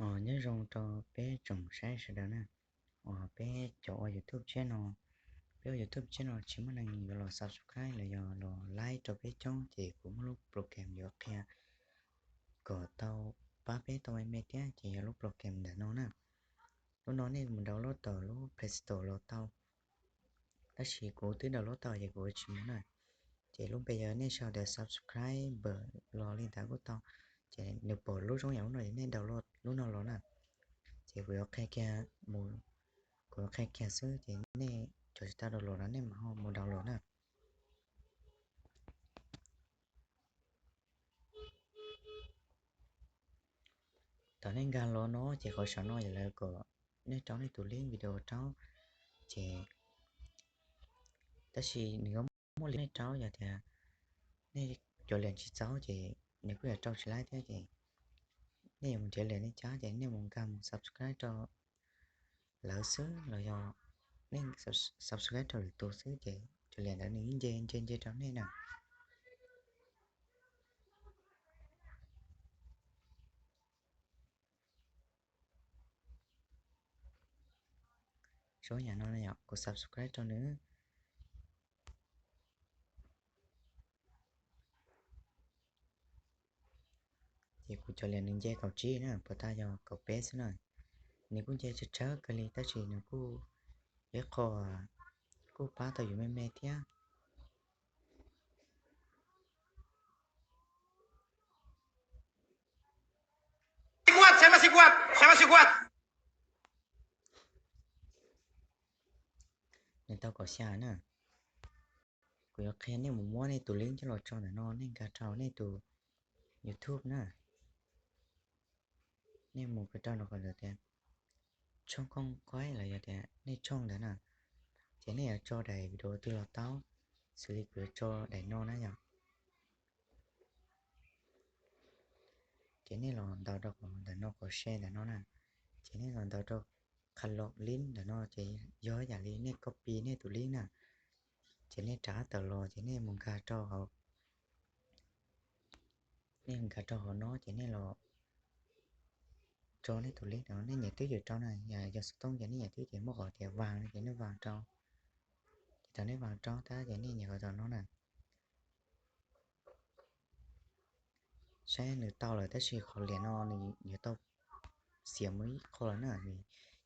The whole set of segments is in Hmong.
Os, nyob zoo rau peb tsoom saib sawv daws na. Os, peb cov ua YouTube tshiab no, peb ua YouTube tshiab no tsis muaj neeg yuav los subscribe los yog los like rau peb coob ces kuv muaj lub program yuav qhia kom tau pab peb tau me me thiab ces yog lub program ntawm no na. Lub no nej mus download tau lub Play Store los tau, tab sis kuv twb download tau ces kuv tsis mus na. Ces lub npe yog nej sau tias subscribe los li ntawd kuj tau. Ces nws pom lub zoo yam lub no es nej download lub no los na. Ces kuv yuav qhia kiag mus, kuv yuav qhia kiag xwb ces nej cov tsis tau download no nej mam ho mus download na. Thaum nej nkag los no ces qhov saum no yog lawv kom nej rau nej tus link video rau, ces tab sis nws yuav muaj li nej rau, yog tias nej cov liam tsis txaus ces nws kuj yuav rau tsis laib thiab ces nej yuav mus nrhiav liam nej cab ces nej mus nkag mus subscribe rau lawv xwb los yog nej subscribe rau lwm tus xwb ces cov liam ntawd nws nce nce nce rau nej na. Zoo yam no yom, kuv subscribe rau nws. Ces kuv cov liam nws nce kaum tsib na, puas tas yog kaum peb xwb na. Nws kuj nce tsawg tsawg kawg li tab sis nws kuj ib qho kuj pab tau yus me me thiab. Nws tau kaum xya na. Kuv yuav qhia nej mus muab nej tus link coj los tso ntawm no, nej nkag rau nej tus YouTube na. Nej mus kawg rau no kom ntawm tias tshooj kooj qaib los yog tias nej tshooj ntawd na, ces nej yuav tso daim video twg los tau, xws li kuv yuav tso daim no na yom. Ces nej los ntaus rau qhov ntawm no, qhov share ntawm no na, ces nej los ntaus rau qhov link ntawm no ces yog yam li nej copy nej tus link na, ces nej rov tawm los ces nej mus nkag rau hauv, nej nkag rau hauv no ces nej los tso nej tus link no, nej nyiam twb ces rau na, yog xov tooj ces nej nyiam twb ces muaj qhov tias vas no ces nej vas rau. Ces thaum nej vas rau tas ces nej nyiam qhov tom no na. Saib nws tau lawm tab sis qhov liam no nws yuav tau xiam mus ib qho lawm na, nws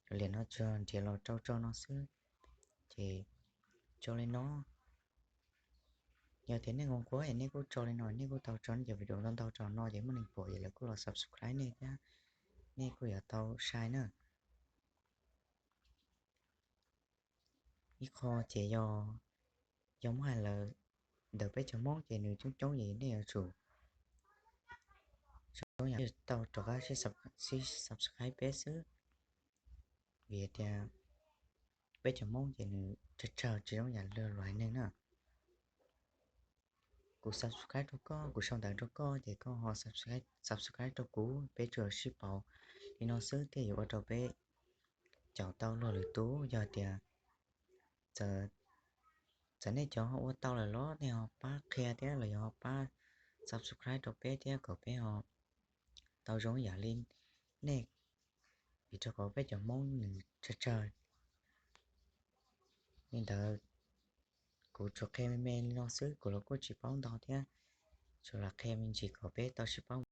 cov liam no tsuas nrhiav los rau tso no xwb. Ces tso li no. Yog tias nej nquag nquag es nej kuj tso li no, nej kuj tau tso nej cov video ntau ntau rau no ces muaj neeg pom ces lawv kuj los subscribe nej thiab, nej kuj yuav tau sai na. Ib qho ces yog, yog muab hais lawm ntawm peb cov Hmoob ces nws coob coob ces nej yuav tsum, tau rov qab sib subscribe peb xwb, vim tias peb cov Hmoob ces nws tsawg tsawg tsis zoo yam li luag haiv neeg na. Kuv subscribe rau koj, kuv sau ntawv rau koj ces koj ho subscribe rau kuv, peb tsuas sib pauv li no xwb thiaj yuav ua rau peb caum tau luag lwm tus. Yog tias txawm nej cov ho ua tau lawm los nej ho pab qhia thiab los yog ho pab subscribe rau peb thiab kom peb ho tau zoo yam li nej, vim rau qhov peb cov Hmoob nws tsawg tsawg. Li ntawd, kuv tsuas qhia me me li no xwb, kuv los kuj tsis paub ntau thiab, tsuas lam qhia me ntsis kom peb tau sib paub.